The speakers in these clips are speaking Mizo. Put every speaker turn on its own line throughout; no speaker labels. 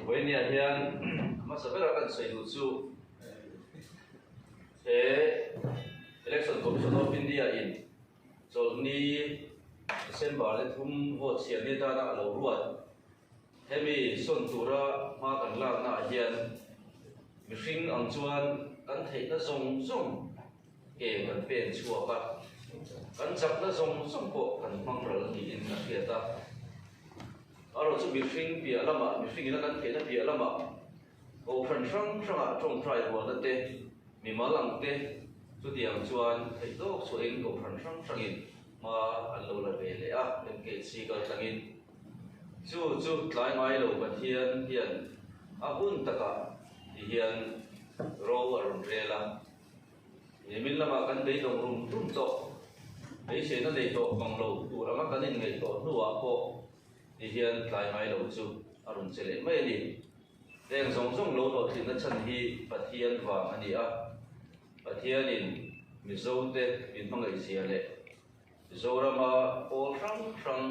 Vawinia hian hmasa bera kan sawi duh chu he Election Commission of India in chawlhni December ni thum vote chhiar ni atana a lo ruat hemi sawn tura hma kan laknaah hian mihring ang chuan kan theihna zawng zawng ke kan pen chhuak a, kan chakna zawng zawng pawh kan hmang ral niin a hriat a. Erawh chu mihring piah lamah, mihring ina kan theihna piah lamah Kohhran hrang hrangah tawngtai rualna te, mimal ang te chutiang chuan theih tawk chhuahin Kohhran hrang hrangin hma an lo la ve leh a, MKC kal tlangin. Chu chu tlai ngai lo Pathian hian a hun takah ti hian ro a rawn rel a. Nimin lamah kan beidawng rum rum tawh, beiseina nei tawh bang lo tur anga kan inngaih tawh hnuah pawh ti hian tlai ngai lo chu a rawn che leh mai a ni. Heng zawng zawng lo hlawhtlinna chhan hi Pathian vang a ni a, Pathianin Mizote min hmangaihzia leh Mizorama pawl hrang hrang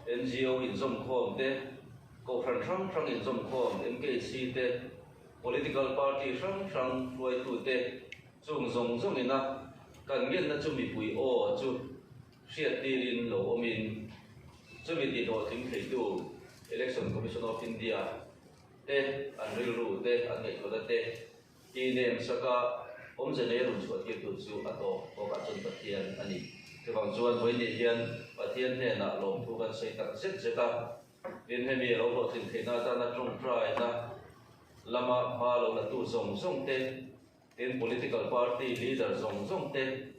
NGO inzawmkhawm te, Kohhran hrang hrang inzawmkhawm, MKC te, Political Party hrang hrang hruaitu te chung zawng zawng ina kan ngenna chu mipui aw chu hriattirin lo awmin chumi tihhlawhtling theitu Election Commission of India te an rilru te an ngaihtuahna te Ti nem saka awmze nei rawn chhuah tirtu chu a tawp bawkah chuan Pathian a ni. Chuvang chuan vawiin hian Pathian hnenah lawmthu kan sawi tak zet zet a, tin hemi a lo hlawhtlin theihna atana tawngtaina lama hma lo latu zawng zawng te, tin political party leader zawng zawng te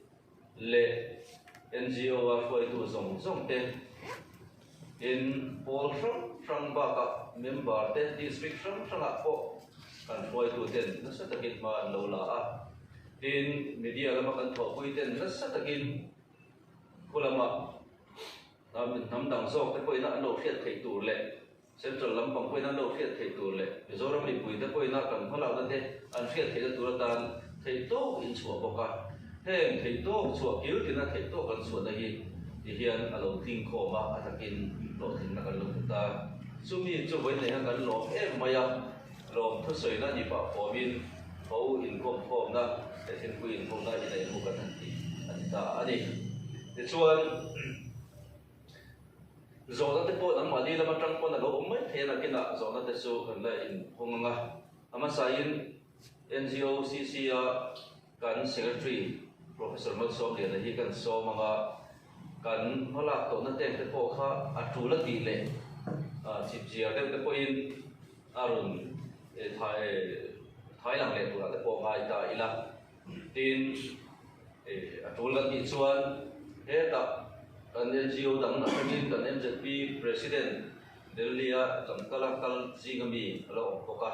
leh NGO a hruaitu zawng zawng te, tin pawl hrang hrang bakah member te district hrang hrangah pawh kan hruaitu ten nasa takin hma an lo la a, tin media lama kan thawhpui ten nasa takin khu lama hnam dang zawk te pawhin an lo hriat theih tur leh Central lampang pawhin an lo hriat theih tur leh Mizoram mipui te pawhin a kan hmalakna te an hriat theihna tur atan theihtawk in chhuah bawk a, heng theihtawk chhuah kil tina theihtawk an chhuahna hi ti hian a lo tling khawm a, a takin hlawhtlinna kan lo hmu ta. Chumi chu vawi nei hian kan lawm em mai a, lawm thusawina ni pah fawmin tho inkawmkhawmna leh thingpui inkhawmna inei hmu kan han ti a ni ta a ni. Tichuan. Zawhna te pawh nangmahni lam atang pawn a lo awm mai thei a, nakinah zawhna te chu kan la inhawng ang a. A hmasain NGO CC a kan Secretary Professor Malsawmliana hi kan sawm ang a, kan hmalak tawhna teng te pawh kha a tul a tih leh chipchiar deuh te pawhin a rawn thai lang leh turah te pawh ngai ta ila. Tin, a tul kan tih chuan hetah kan NGO dang atangin kan MZP President Delhi-a kan kal a, kal zing ami a lo awm bawk a,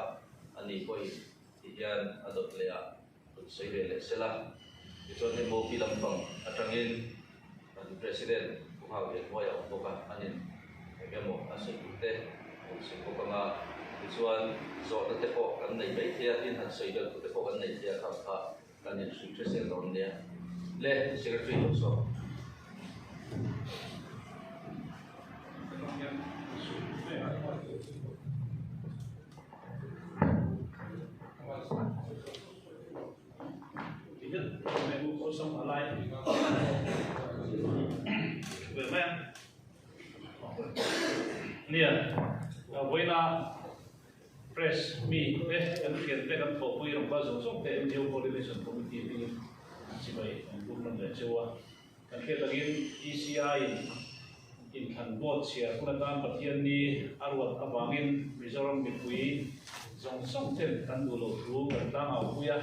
ani pawhin ti hian a dawt leh ah rawn sawi ve leh sela. Tichuan hei Mopi lampang atangin kan President Pu Nghak Lianhnuai a awm bawk a, anin eng emaw a sawi duh te rawn sawi bawk ang a, tichuan zawhna te pawh kan nei mai thei a, tin han sawi belh tur te pawh kan nei thei a, khang kha kan inhrilh hre zel dawn nia. Le Secretary lo sawi.
Nia, vawiina press mi te kan hriat te kan thawhpui rawng kal zawng zawng te MGO Coordination Committee hmingin chibai an bum rawn leh cheu a. Kan hriat angin ECI in inthlan vote chhiar hun atan Pathian ni a ruat avangin Mizoram mipui zawng zawng ten kan duh loh thu kan tlangau pui a.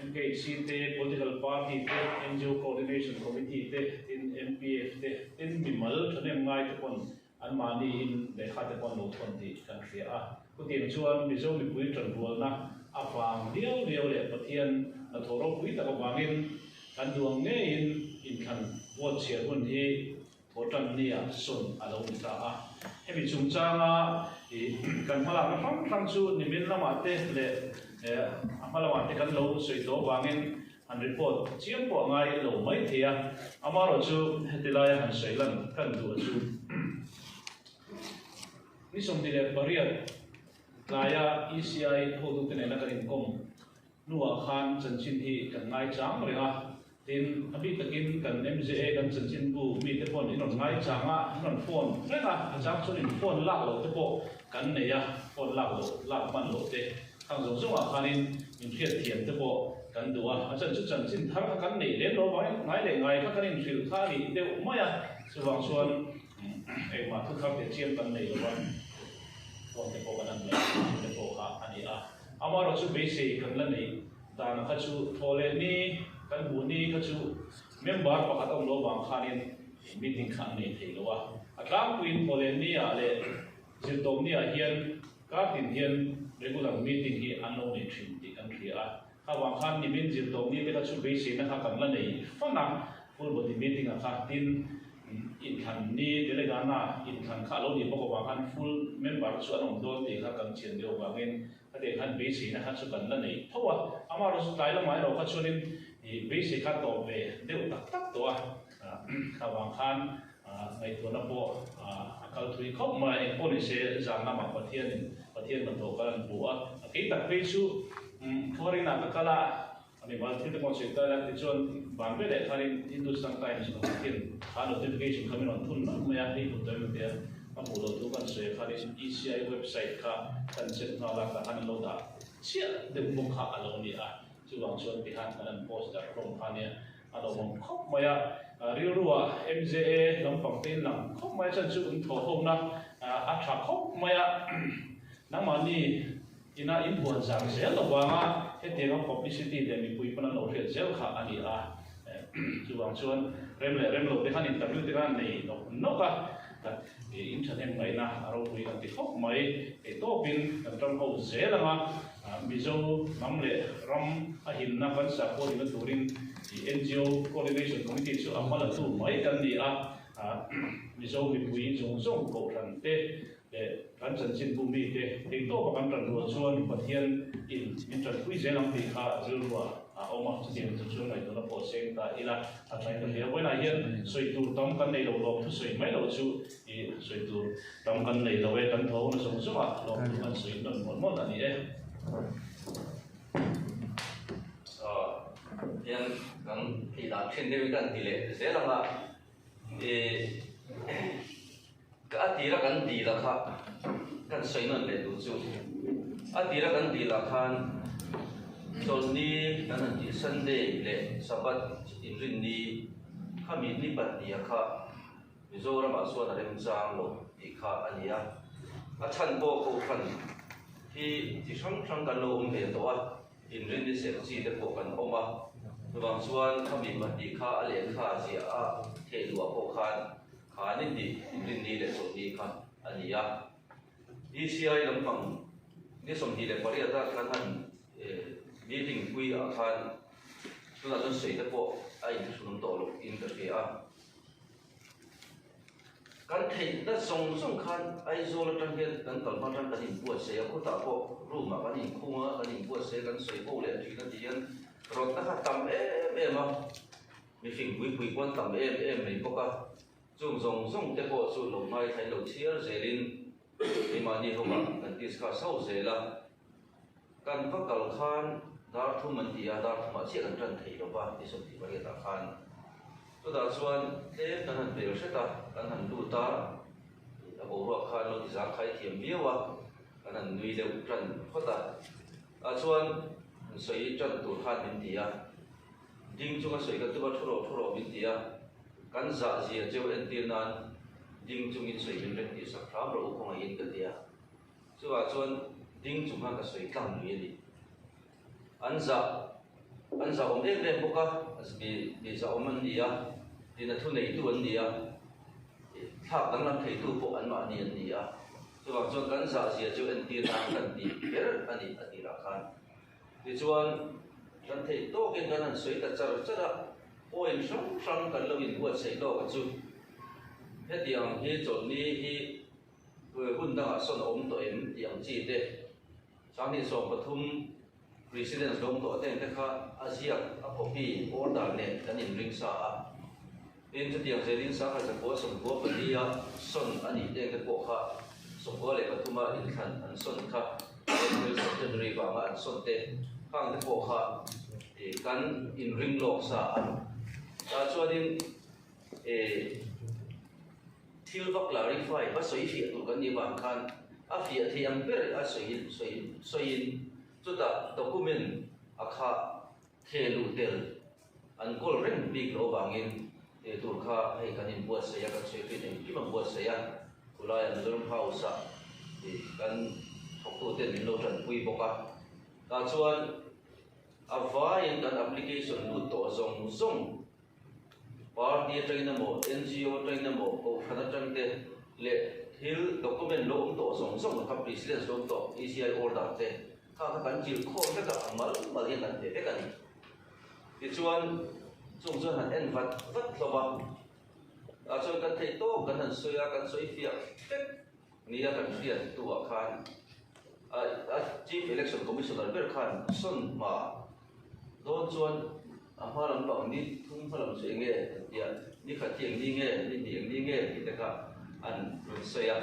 MKC te, Political Party te, NGO Coordination Committee te, tin MPF te, tin mimal thahnem ngai te pawn anmahni in lehkha te pawh an lo thawn tih kan hria a. Chutiang chuan Mizo mipui tanrualna avang liau liau leh Pathian hnathawh ropui tak avangin kan duh ang ngeiin inthlan vote chhiar hun hi Thawhtan nia sawn a lo ni ta a. Hemi chungchanga kan hmalakna hrang hrang chu nimin lamah te leh a hma lamah te kan lo sawi tawh avangin han report chiam pawh a ngai lo mai thei a. Amaherawhchu heti laia han sawi lan kan duh a chu ni 28. Tlaia ECI hotute nena kan inkawm hnuah khan chanchin hi kan ngaichang reng a, tin, a bik takin kan MJA kan chanchinbu mite pawn in rawn ngaichang a, in rawn phone reng a, a chang chuan in phone lak loh te pawh kan nei a, phone lak loh, lak hman loh te khang zawng zawngah khanin min hriatthiam te pawh kan duh a, a chan chu chanchin thar kha kan nei lem lo vangin ngai leh ngai kha kan inhrilh kha a nih deuh mai a, chuvang chuan Engmah thu thar teh chiang kan nei lo a, phone te pawh kan han nei thin te pawh kha a ni a. Amaherawh chu beisei kan la neih dan kha chu thaw leh ni kan hmuh ni kha chu member pakhat a awm lo vang khanin meeting kha an nei thei lo a. A tlangpuiin thaw leh ni ah leh zirtawp ni ah hian kar tin hian regular meeting hi an lo nei thin tih kan hria a. Kha vang khan nimin zirtawp ni te kha chu beiseina kha kan la nei fan a, full body meeting ah kha tin inthlan ni Delegana inthlan kha a lo nih bawk avang khan full member chu an awm dawn tih kha kan chian deuh avangin khatiang khan beiseina kha chu kan la nei tho a. Amaherawhchu chu tlai lamah erawh kha chuanin beisei kha tawp ve deuh tak tak tawh a, kha vang khan ngaihtuahna pawh a kal thui khawp mai. Engpawh ni se zan lamah Pathianin Pathian hnathawh kal an hmu a, kei tak phei chu Khuarinah ka kal a, A mimal thil te pawh sawi ta ila tichuan van ve leh khanin Hindustan Times pakhat hian kha notification kha min rawn thun nawlh mai a, hei hmu tawh em tia ka hmuh loh thu kan sawi a khanin ECI website kha kan check nghal a, tah khan an lo dah chiah deuh bawk kha a lo ni a, chuvang chuan tihan kan han post darh hlawm kha nia a lo awm khawp mai a, rilruah MJA lampang te in lang khawp mai a chuan chu in thawhhona a tha khawp mai a, nangmahni Ina in huan zar zel lo vanga hetianga publicity leh mipui pawn an lo hriat zel kha a ni a. Chuvang chuan rem leh rem lo te khan interview te khan nei nawk nawk a, in thahnem ngaihna a ropui kan ti khawp mai. Hei tawpin kan ram ho zel anga Mizo hnam leh ram a himna kan sakhaw nihna turin NGO Coordination Committee chu a hma la tu mai kan ni a, Mizo mipui zawng zawng kohhran te Leh kan chanchinbu mite theihtawpa kan tan rual chuan Pathian in min tanpui zel ang tih kha rilruah a awm a, chutiang chu chuan ngaihtuahna pawh seng ta ila a thain ka hria. Vawiinah hian sawi tur tam kan nei lo lawm thusawi mai lo chu i sawi tur tam kan nei lo e, kan tho na zawng zawngah lawmthu kan sawi nawn mawlh mawlh a ni e.
Hian kan tih dan thin deuh hi kan ti leh zel ang a, i. Ka a tira kan dil a kha kan sawi nawn leh duh chu. A tira kan dil ah khan Chawlhni kan han tih Sunday leh Sabbath inrinni khami ni pahnih ah kha Mizoram ah chuan a remchang lo tih kha a ni a. A chhan pawh Kohhran hi chi hrang hrang kan lo awm ve tawh a, inrinni serh chi te pawh kan awm a. Chuvang chuan khami pahnih kha a lehkha ziah a thehluah pawh khan Kha ni hnih, Inrinni leh Chawlhni kha a ni a. DCI lampang ni 28 ah khan han meeting pui ah khan tunah chuan sawi te pawh a inthlahrun awm tawh loh in ka hria a. Kan theihna zawng zawng khan Aizawl atang hian kan kal hma atang kan inbuatsaih a, khutah pawh room ah kan inkhung a, kan inbuatsaih a, kan sawi ho leh thin a ti hian rawtna kha tam em em a. Mihring pui pui pawn tam em em mai bawk a, chung zawng zawng te pawh chu lo ngaithlain lo chhiar zelin keimahni hovah kan discuss ho zel a. Kan va kal khan dar thum an ti a, dar thumah chiah kan tan thei lo va ni 28 ah khan. Chutah chuan tlem kan han pel hret a, kan han lut a, a boruak khan lo ti zangkhai thiam viau a, kan han nui deuh tan phawt a. Tah chuan sawi tan tur khan min ti a. Ding chunga sawi ka tum a, thu rawh thu rawh min ti a, kan zah zia cheu entir nan ding chungin sawi min reng tih sak hram rawh u khawngaihin ka ti a. Chuvah chuan ding chung khan ka sawi tlang lui a ni. An zah an zah awm em em bawk a, mi mi zah awm an ni a, tina thu neitu an ni a, thlak danglam theitu pawh anmahni an ni a. Chuvang chuan kan zah zia cheu entir nan kan ti ber a ni a tirah khan. Tichuan, kan theih tawkin kan han sawi ta char char a, point hrang hrang kan lo inbuatsaih lawk a chu. Hetiang hi chawlhni hi hun dangah sawn a awm tawh em tih ang chi te, 2013 President's lawm tawh te te kha a ziak a copy order nen kan inring sa a. Tin, chutiang zelin 1994 a sawn a nih te te pawh kha 93 a inthlan an sawn kha. Centenary Centenary vanga an sawn te khang te pawh kha kan inring lawk sa a. Tah chuanin thil va clarify va sawi fiah tur kan nih vang khan a fiah thei ang ber a sawi sawi sawiin chutah document a kha theh luh tel An kawl reng bik loh avangin tih tur kha hei kan inbuatsaih a, kan sawi engkim a buatsaih a, khulai a Mizoram House ah kan thawktute min lo tanpui bawk a, tah chuan a vaiin kan application lut tawh zawng zawng party atangin emaw NGO atangin emaw kohhran atang te leh thil document lo awm tawh zawng zawng kha precedence lo awm tawh ECI order te kha kha kan chilh khawm vek a, a mal mal hian kan pe vek a ni. Tichuan, chung chuan han en vat vat hlawm a, tah chuan kan theih tawk kan han sawi a, kan sawi fiah vek nia kan hriat hnuah khan a Chief Election Commissioner ber khan sawn hma dawn chuan a hma lam pang ni thum hma lam chu eng nge an ti a, ni khat hi eng ni nge, ni hnih eng ni nge tih te kha an rawn sawi a,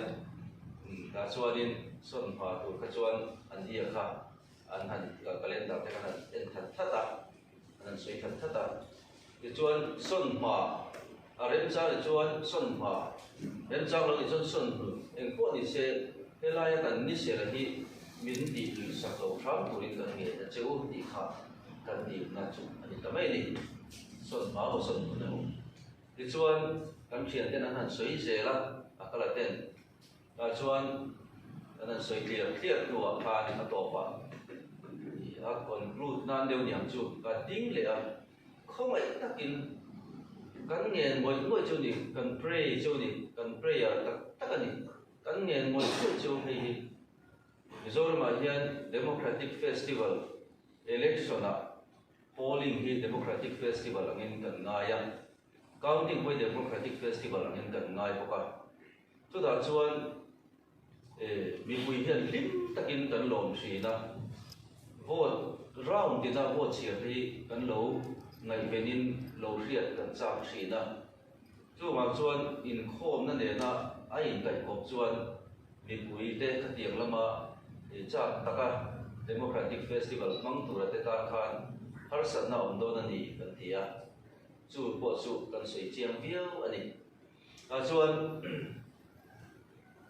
tah chuanin sawn hma tur kha chuan an ia kha. An han calendar te khan an en that that a, an han sawi that that a. Tichuan sawnhma a remchang ni chuan sawnhma, remchang lo ni chuan sawnhnu eng pawh ni se helaia kan ni sela hi min tih lui sak lo hram turin kan ngen a che u tih kha kan dilna chu a ni ta mai a ni. Sawnhma emaw sawnhmun emaw. Tichuan kan thianten an han sawi zel a, a kala ten. Tah chuan kan han sawi tliar tliar hnuah khan a tawpah a conclude nan deuh niang chu ka ding leh a, khawngaih takin kan ngen ngawih ngawih chu ni, kan pray chu ni, kan prayer tak tak a ni, kan ngen ngawih ngawih chu hei hi Mizoramah hian Democratic Festival election-ah polling hi Democratic Festival angin kan ngai a, counting pawh hi Democratic Festival angin kan ngai bawk a. Chutah chuan mipui hian hlim takin kan lawm thin a, vote round tina vote chhiar hi kan lo ngaihvenin lo hriat kan chak thin a. Chuvang chuan inkhawmna nena a inkaihkawp chuan mipuite khatiang lama chak taka Democratic Festival hmang tura te tan khan harsatna a awm dawn a ni kan ti a, chu pawh chu kan sawi chiang viau a ni. Tah chuan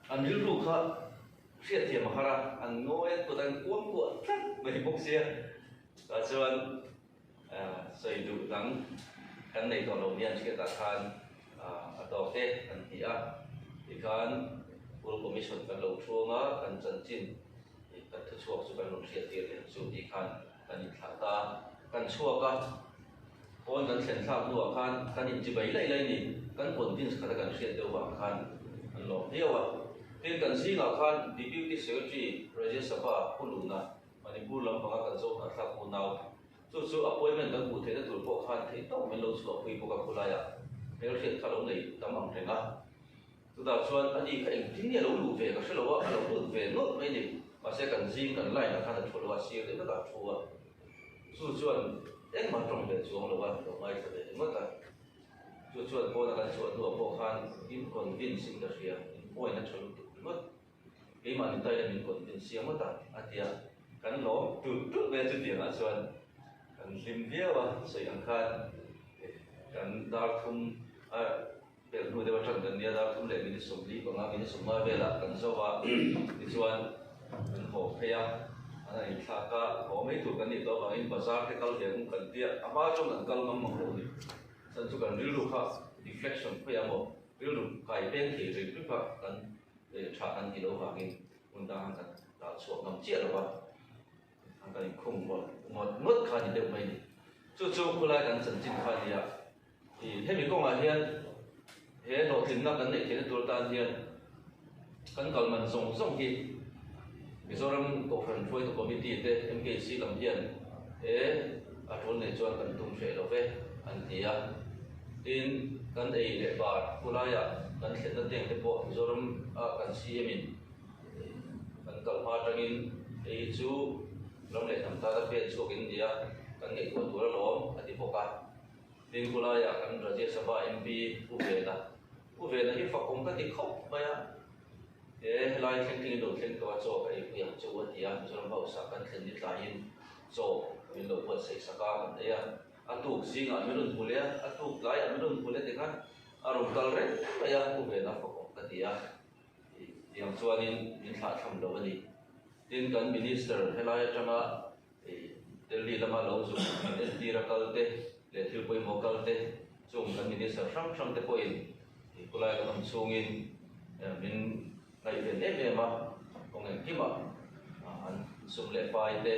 an rilru kha hriatthiam a har a, an ngawi a, kut an kuam kuah tlat mai bawk sia. Tah chuan sawi duh dang kan nei tawh lo nia an hriatah khan a tawk te an ti a. Tikhan Full Commission kan lo thuang a, kan chanchin kan thuchhuak chu kan rawn hriattir leh chu tih khan kan inthlah ta a, kan chhuak a. Pawn kan thlen thlak hnuah khan kan inchi bai laih laih ni, kan convince khat a kan hriat deuh vang khan an lawm viau a. Tin, kan zingah khan Deputy Secretary Rajya Sabha Pu Luna, Manipur lampanga kan zo hnahthlak unau, chu chu appointment kan hmuh theihna tur pawh khan theih tawk min lo chhuahpui bawk a khulaiah hmelhriat kha lo nei tam ang reng a. Chutah chuan ani kha engtin nge a lo luh ve ka hre lo a, a lo lut ve nawlh mai ni. Mahse kan zing kan line ah khan a thu lo a, sir deuh vekah a thu a. Chu chuan engmah tawng ve chuang lo a, lo ngaithla ve ringawt a. Chu chuan pawna kan chhuah hnuah pawh khan in convince in ka hria, in point a tha lutuk ringawt. Keimah ni taila min convince siam ngawt a, a ti a. Kan lawm tulh tulh mai a chutiangah chuan kan hlim viau a, sawi ang khan kan dar thum a Pelh hnu deuh atang kan nia dar thum leh minute 45 minute 50 velah kan zo a, tichuan kan haw phei a, an han inthlak a, haw mai tur kan nih tawh avangin bazar te kal ve hung kan tia, a hma chuan kan kal ngam mang lo a ni. Chuan chu kan rilru kha deflection phei ang aw, rilru kai peng thei rim rim kha kan tha kan ti lo vangin hmun dang han kan dah chhuak ngam chiah lo va, an kan inkhung ngawt ngawt ngawt kha a ni deuh mai a ni. Chu chu khulai kan chanchin kha a ni a. Hemi kawngah hian he hlawhtlinna kan neih theihna tur atan hian kan kal man zawng zawng hi Mizoram Kohhran Hruaitu Committee te MKC lam hian he a tul nei chuan kan tum hreh lo ve an ti a. Tin, kan ei leh bar khulaiah kan thlenna teng te pawh Mizoram a kan CM in kan kal hma atangin hei hi chu ram leh hnam tana pen chhuak in nia kan ngaihtuah tur alawm a ti bawk a. Tin khulaiah kan Rajya Sabha MP Pu Vena, Pu Vena hi fak awm ka ti khawp mai a, he helai thleng thleng in lo thleng tawh a chaw ka ei pui ang che u a ti. ti a, Mizoram House-ah kan thlen ni tlaiin chaw min lo buatsaih sak a, kan ei a, a tuk zingah min rawn hmu leh a, a tuk tlaiah min rawn hmu leh tikhan a rawn kal reng mai a, Pu Vena fakawm ka ti a, tiang chuanin min thlahthlam lo a ni. Tin, kan Minister helai atanga Delhi lama lo zuk entira kal te leh thil pawimawh kal te chung kan Minister hrang hrang te pawhin khulai kan awm chhungin min ngaihven em em a, kawng engkimah an sum leh pai te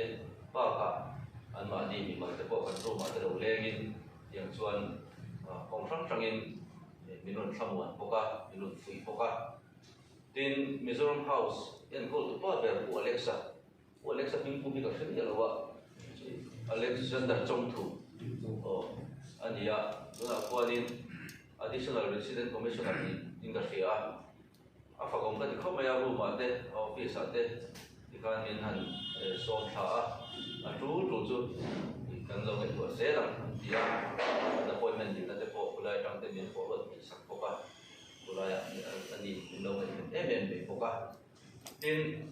bakah anmahni mimal te pawh kan room ah te lo lengin tiang chuan kawng hrang hrangin min rawn thlamuan bawk a, min rawn fuih bawk a. Tin, Mizoram House enkawl tu pa ber Pu Alexa, Pu Alexa hming pum hi ka hre miah lo a, Alexander Chawngthu aw a ni a, tunah khuanin Additional Resident Commissioner niin ka hria a, a fakawm ka ti khawp mai a, room ah te, a office ah te tikhan min han sawm thla a, a tul tul chu kan lo ngaihtuah zel ang an ti a, an appointment dilna te pawh khulai atang te min forward theih sak bawk a. Khulaiah a ni min lo ngaihven em em mai bawk a. Tin,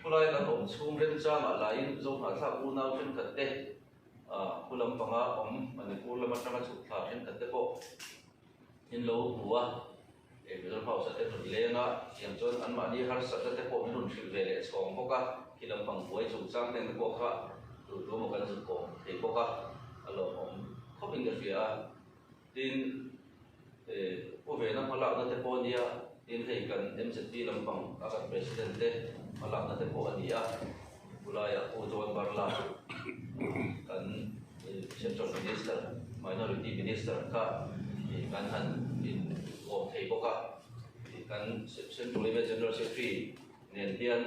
khulai kan awm chhung remchangah laiin Zohnahthlak unau thenkhat te, khu lampanga awm Manipur lam atanga chhuk thla thenkhat te pawh min lo hmu a. Mizoram House-a te rawn leng a, tiang chuan anmahni harsatna te pawh min rawn hrilh ve leh chhawng bawk a. Khi lampang buai chungchang te pawh kha duh duh maw kan zuk kawm thei bawk a, a lawmawm khawpin ka hria a. Tin, Pu Vena hmalakna te pawh a nia, tin hei kan MZP lampang a kan President te hmalakna te pawh a ni a, Pulaiah Pu John Barla kan Central Minister, Minority Minister kha kan han inkawm thei bawk a, kan Central yma General Secretary nen hian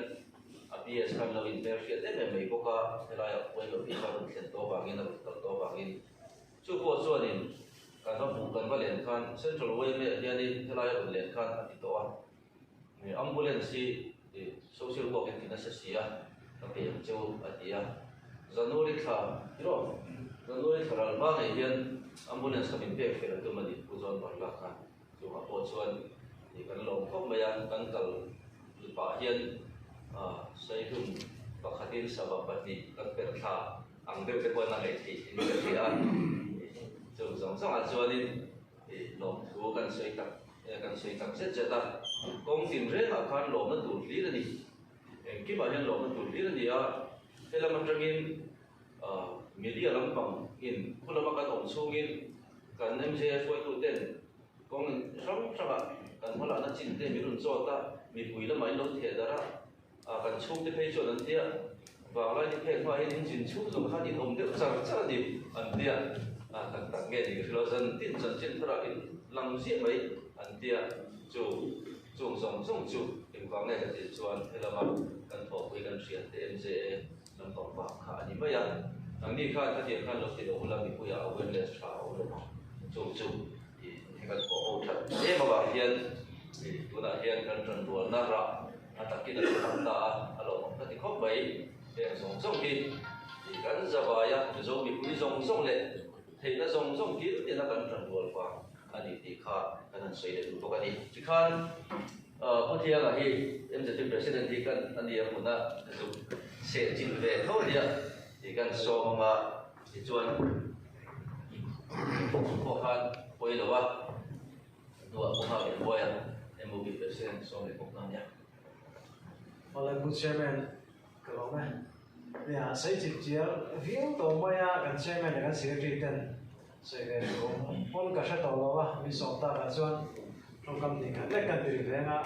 a PS khan lo inhmelhriat em em mai bawk a, helaiah Puai Office a rawn thlen tawh avangin a rawn kal tawh avangin Chu pawh chuanin kan va hmuh kan va len khan Central YMA hianin helai a rawn len khan a ti tawh a, Ambulance hi Social work in ti nasa si a, ka pe ang che u a ti a, January thla tiraw January thla ral hma ngei hian Ambulance kha min pek fel a tum a ni Pu John Barla khan chungah pawh chuan kan lawm khawp mai a, kan kal pah hian Saihlum pakhatin sava pahnih kan perh thla. Ang deuh te pawhin a ngaih theih in ka hria a, chung zawng zawngah chuanin lawmthu kan sawi tak kan sawi tak zet zet a, kawng tin rengah khan lawmna tur hlir a ni, engkimah hian lawmna tur hlir a ni a, helam atangin media lampang in khu lama kan awm chhungin kan MJA hruaitu ten kawng hrang hrangah kan hmalahna chin te min rawn zawt a, mipui lamah in lo theh darh a. A kan chhungte phei chuan an tia, Vanglai ni phek hma hian in zin chhung zawng khan in awm deuh char char a ni an tia. A tak tak nge ni ka hre lo, zan tin chanchin tharah in lang ziah mai an tia. Chu chung zawng zawng chu engvang nge ka tih chuan helama kan thawhpui kan hriat te MJA lampang vang kha a ni mai a. Nangni khan khatiang khan lo ti lo ula mipuiah awareness tha a awm lo ang. Chung chu i kan thawh ho that em avang hian tunah hian kan tanrualna rah A takin a lo lang ta a, a lawmawm ka ti khawp mai. Heng zawng zawng hi kan zavai a, Mizo mipui zawng zawng leh theihna zawng zawng kil tina kan tanrual vang a ni tih kha kan han sawi leh duh bawk a ni. Tikhan Pu Thianga hi MZP President hi kan a nia hmuna zuk seh chilh ve tho a nia tih kan sawm ang a, tichuan pawh khan pawi lo a. Hnuah pawh nghak leh buai a, MOB President sawm leh bawk ta nia.
Awle Pu Chairman, ka lawm e. Nia, sawi chip chiar viau tawh mai a, kan Chairman leh kan Secretary ten sawi ve tur awm pawn ka hre tawh lo a, min sawm takah chuan tawngkam hnih khat lek kan ti ri veng a.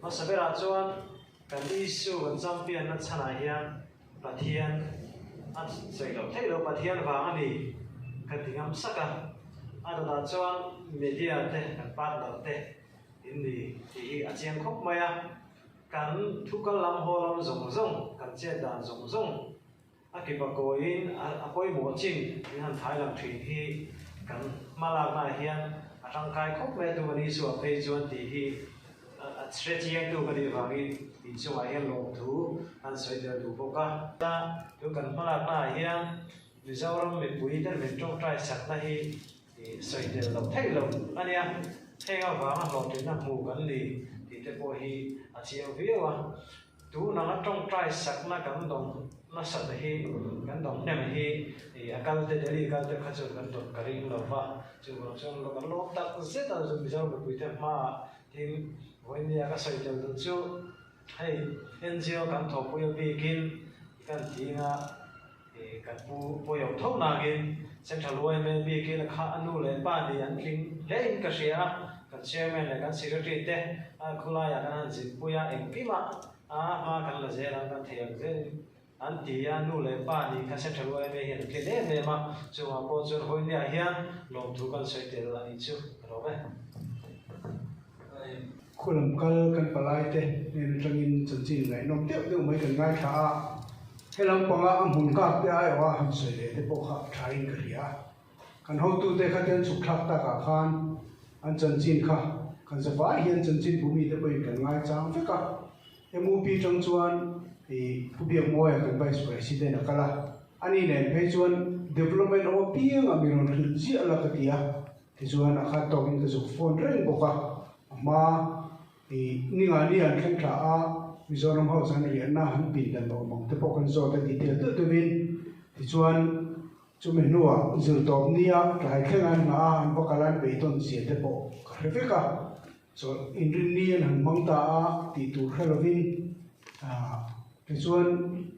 Hmasa berah chuan kan issue kan champion na chhanah hian Pathian a sawi loh theih loh Pathian vang a ni ka ti ngam sak a, a dawtah chuan media te kan partner te in ni tih hi a chiang khawp mai a, kan thu kal lam haw lam zawng zawng kan chet dan zawng zawng a kipa kawiin a pawimawh chin min han thai lang thin hi kan hma laknaah hian a tangkai khawp mai a, tu kan Isua phei chuan tih hi A hre chiangtu ka nih vangin inchungah hian lawmthu an sawi tel duh bawk a. Tun kan hmalaknaah hian Mizoram mipui ten min tawngtai sakna hi sawi tel loh theih loh a nia. Heng avanga hlawhtlinna hmu kan ni tih te pawh hi a chiang viau a. Tun anga tawngtai sakna kan dawng nasat hi, kan dawng hnem hi a kal te, Delhi kal te kha chuan kan dawn ka ring lo va, chuvang chuan kan lawm tak zet a, Mizoram mipuite hmaah tin vawinia ka sawi tel duh chu hei NGO kan thawhpui a bikin kan tinga kan pu pawihawm tho nakin Central yma bikin kha a nu leh pa nih an tling hle in ka hria a, kan Chairman leh kan Secretary te khawlaiah kan han zinpui a, engkimah a hma kan la zel ang kan thei ang zelin an ti a, nu leh pa nih kha Central yma hian an tlin em em a, chungah pawh chuan Hawinia hian lawmthu kan sawi tel a nih chu ka lawm e.
Khulam kal kan palai te hnen atangin chanchin ngaihnawm deuh deuh mai kan ngaithla a, he lampanga a hmun kak te aiawha han sawi leh te pawh kha tha in ka hria a. Kan hotute kha te an chhuk thlak takah khan an chanchin kha kan zavai hian chanchin bumi te pawhin kan ngaichang vek a. MUP tang chuan ih Pu Biakmawia kan Vice President a kal a, ani nen phei chuan development awm apiangah mi rawn hrilh ziah la ka ti a. Tichuan a khat tawkin ka zuk phone reng bawk a, a hma i ninga ni an thleng thla a, Mizoram House an riahna an pin dan awm ang te pawh kan zawt a detail deuh deuhin. Tichuan chumi hnuah zirtawp nia tlai thleng an nghah a, an va kal an beidawn zia te pawh ka hre vek a, chawlh inrinni an han hmang ta a tih tur hre lovin tichuan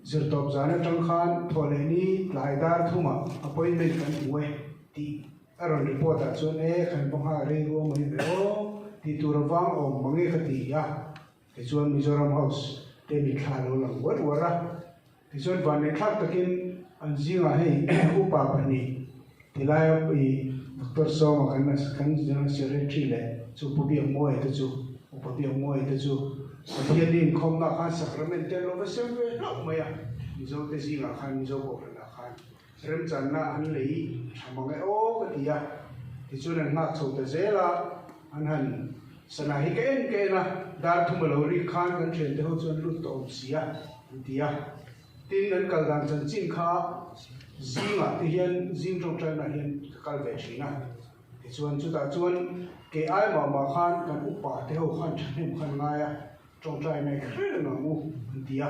zirtawp zan atang khan thawhleh ni tlai dar thumah appointment kan hmu e tih A rawn report ah chuan e kan va nghak rei ruang mai ve aw tih tur a vang awm mang e ka ti a, tichuan Mizoram House te mitthla a lo lang uar uar a, tichuan vanneih thlak takin an zingah hei upa pahnih tilaia i Doctor Sawma kan kan General Secretary leh chu Pu Biakmawia te chu Upa Biakmawia te chu Pathian inkhawmna khan sacrament te an lo va sem ve hlauh mai a, Mizo te zingah khan Mizo Kohhranah khan. Remchanna an lei tha mang e aw ka ti a, tichuan an nghak chho ta zel a, an han sana hi ka en ka en a, dar thum a lo rik khan kan thiante ho chuan lut tawh awm si a an ti a, tin an kal dan chanchin kha zingah te hian zing tawngtainah hian ka kal ve thin a, tichuan chutah chuan kei ai mah mah khan kan upa te ho khan thahnem khan ngai a, tawngtai mai hre reng ang u an ti a.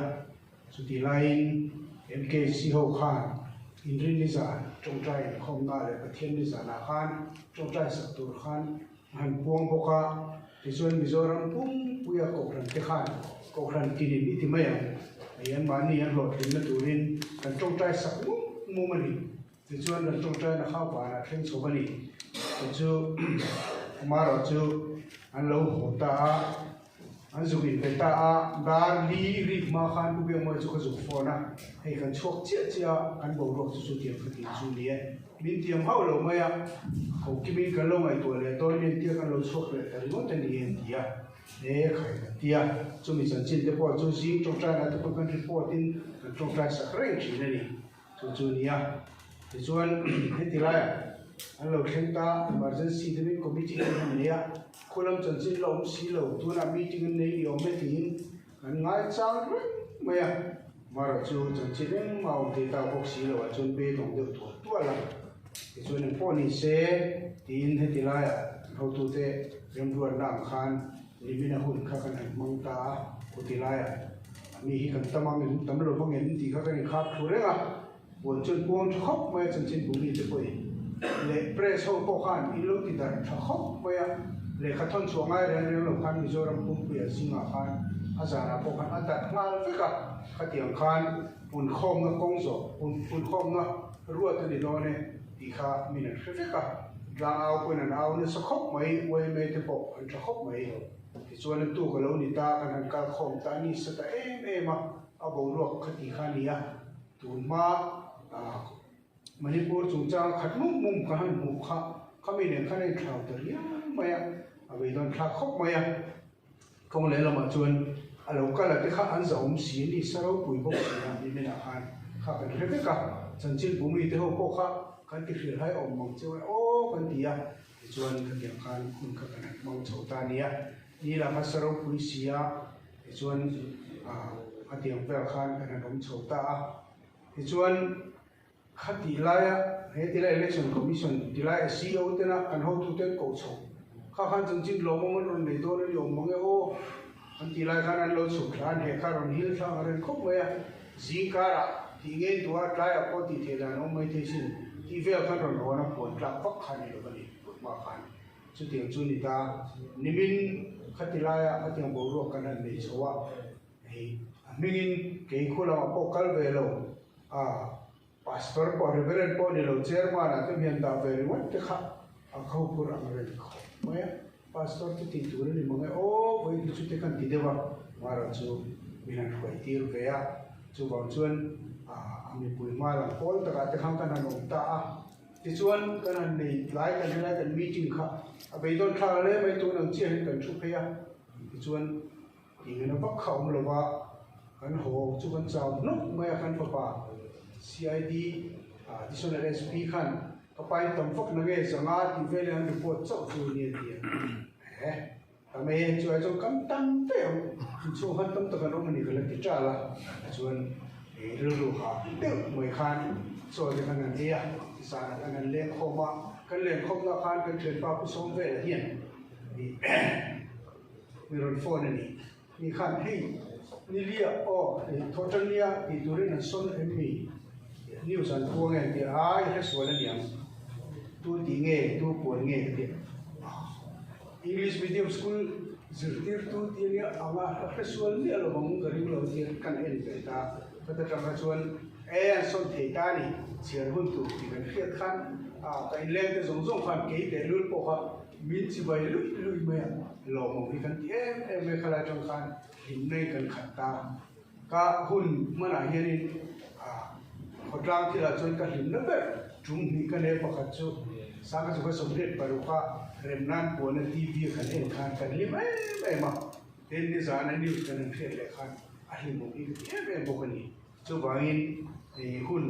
Chutih laiin MKC ho khan Inrin ni zan tawngtai inkhawmna leh Pathian ni zanah khan tawngtai sak tur khan a han puang bawk a, tichuan Mizoram pumpuia Kohhran te khan Kohhran tinin i ti mai ang, hei anmahni an hlawhtlinna turin kan tawngtai sak mum mum a ni. Tichuan kan tawngtaina kha vanah thleng chho a ni. Chu chu amaherawhchu an lo haw ta a. An zuk in pe ta a, dar li rik hma khan Pu Biakmawia chu ka zuk phone a, hei kan chhuak chiah chiah a, kan boruak chu chu tiang ka tih chu ni e. Min tiam hauh lo mai a, ko kimin kan lo ngaihtuah leh dawn mi antia kan lo chhuak leh ta ringawt a ni e an ti a, e khai kan ti a, chumi chanchin te pawh chu zing tawngtaina te pawh kan report in kan tawngtai sak reng thin a ni. Chu chu nia. Tichuan heti laiah an lo thleng ta, emergency te min committee te an nei a, khulam chanchin la awm si lo, tunah meeting an nei ni awm e tiin kan ngai chang reng mai a. Mara chu chanchin engmah awm thei ta bawk si loah chuan beidawng deuh tual tual a. Tichuan engpawh ni se tiin heti laiah an hotute remruatna ang khan nimina hun kha kan han hmang ta a, khuti laiah Mi hi kan tam ang tam lo vang em tih kha kan inkhak thu reng a, puan chuan puang tha khawp mai a chanchin bu mite pawhin leh press ho pawh khan in lo ti darh tha khawp mai a, lehkha thawn chhuah ngai reng reng lo khan Mizoram pumpuia zingah khan a zanah pawh khan a darh nghal vek a, khatiang khan punkhawmna kawng zawh punkhawmna ruat a ni dawn e tih kha min an hre vek a, tlangau pawhin an au nasa khawp mai, yma te pawh an tha khawp mai. Tichuan a tuk a lo ni ta, kan han kal khawm ta a ni sa ta em em a, a boruak kha ti kha a ni a, tun hma Manipur chungchang khat mum mum ka han hmuh kha, khami nen khan a inthlau ta riau mai a, a beidawn thlak khawp mai a, kawng lehlamah chuan a lo kal a te kha an zahawm si a ni, sa ropui bawk si a, niminah khan kha kan hre vek a, chanchin bumi te ho pawh kha kan ti hrilhai awm mang cheu e aw kan ti a. Tichuan khatiang khan hun kha kan han hmang chho ta a nia. Ni lah kha sa ropui si a, tichuan khatiang vel khan kan han awm chho ta a. Tichuan khatih laia he tilai Election Commission tilai CEO tena kan hotute an koh chho kha khan chanchin lawmawm an rawn nei dawn a ni awm mang e aw. An tih lai khan an lo chhuk thla an heh kha rawn hil thla ang reng khawp mai a, zing karah tih ngei duh a, tlaiah pawh tih theih dan a awm mai thei sin tih vel khan rawn hawn a, puan tlak vak kha a ni lo a ni, put hma khan chutiang chu ni ta. Nimin khati laia khatiang boruak kan han nei chho a, hei a hmingin kei khu lamah pawh kal ve lo a, Pastor pawh Reverend pawh ni lo Chairman ah te hian dah ve ringawt te kha a kho phur ang reng khawp mai a, Pastor te tih tur a ni mang e aw vawi chu te kan ti deuh a, Mara chu min han hruai tir ve a, chuvang chuan a mipui hma lang pawl takah te khan kan han awm ta a, tichuan kan han nei tlai kan helai kan meeting kha a beidawn thlak hle mai tun ang chiah hian kan thu phei a, tichuan Eng vak kha awm lova kan haw chu kan chau hnawk mai a, kan fapa CID Additional SP khan ka pa in tam vak na nge zanga tih vel in an report chauh chu a ni a ti a, he tam e chu ai chuan kan tam fe ang inchhung khan tam tak an awm a ni ka la ti ṭal a, chuan rilru hah deuh mai khan chaw te khan an ei a, zanah khan an leng khawm a, kan len khawmna khan kan ṭhianpa Pu Sawmvela hian Mi rawn phone a ni. Ni khan hei Nilia aw hei Thawhṭannia tih turin an sawn em mi? News an puang em tih a i hresual a niang. Tu tih nge tu puan nge ka ti a. English medium school zirtirtu tih a nia anga ka hresual miah lo ang ka ring lo tih kan en ve ta. Ka ta tang kha chuan e an sawn thei ta a ni chhiar hun tur tih kan hriat khan ka inleng te zawng zawng khan kei tehlul pawh kha Min chibai luih luih mai a, lawmawm hi kan ti em em mai khalai atang khan hlimna in kan khat ta. Ka hun hmanah hianin khawtlang thilah chuan ka hlimna ber tum hnih ka nei pakhat chu Sangha Chukha 26 a remnan puana TV a kan en khan kan hlim em em a, tin nizana news kan han hriat leh khan a hlimawm hi ka ti em em bawk a ni. Chuvangin hun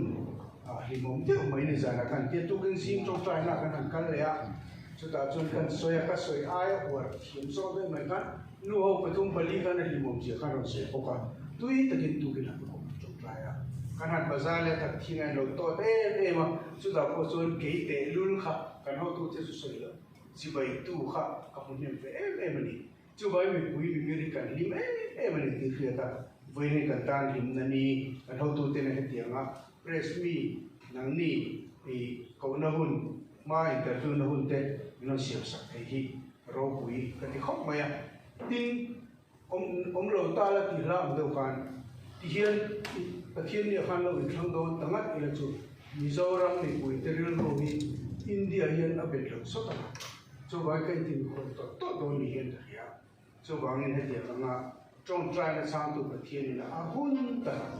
hlimawm deuh mai ni zanah khan tia tukin zing tawngtaina kan han kal leh a, chutah chuan kan sawi a, ka sawi aia uar thiam zawk deuh mai khan nu ho pathum pali khan a hlimawm zia khan rawn sawi bawk a, tui takin tukin han awm tawngtai a, kan han bazar leh tak thin a inlo tawt em em a, chutah pawh chuan kei tehlul kha kan hotute chu sawi loh chibaitu kha ka hmu hnem ve em em a ni. Chuvai mipui mimir hi kan hlim em em a ni tih hriat a, vawiin kan tan hlimna ni kan hotuten a hetiang a, press mi nangni i kohna hun hma interview na hun te min rawn siam sak thei hi ropui ka ti khawp mai a. Tin, awm awm lo ta la tih hla ang deuh khan tihian Pathian nia khan lo inthlang dawn ta ngat ila chu Mizoram mipui te rilru hi India hian a bet lo sawt ang a. Chuvang ka intinkhawm tawlh tawlh dawn ni hian ka hria. Chuvangin hetiang anga tawngtaina chhangtu Pathianin a hun tak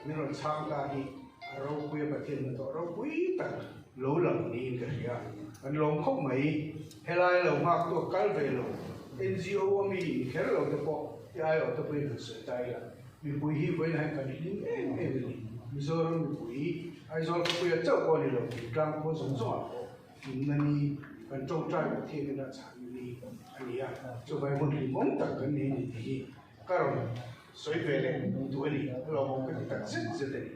min rawn chhang ta hi a ropui a, Pathian hnathawh ropui tak lo lang niin ka hria. Kan lawm khawp mai. Helai lo nghaktu a kal ve lo, NGO a mi in kher lo te pawh i aiawh te pawhin han sawi ta ila. Mipui hi vawiin ah hian kan hlim em em a ni. Mizoram mipui, Aizawl khawpuia chauh pawh a ni lo, Tlang khua zawng zawngah pawh. Hlimna ni, kan tawngtai Pathian ina chhan ni a ni a, chuvai hmun hlimawm tak kan nei a ni tih hi ka rawn sawi ve leh duh a ni, a lawmawm ka ti tak zet zet a ni.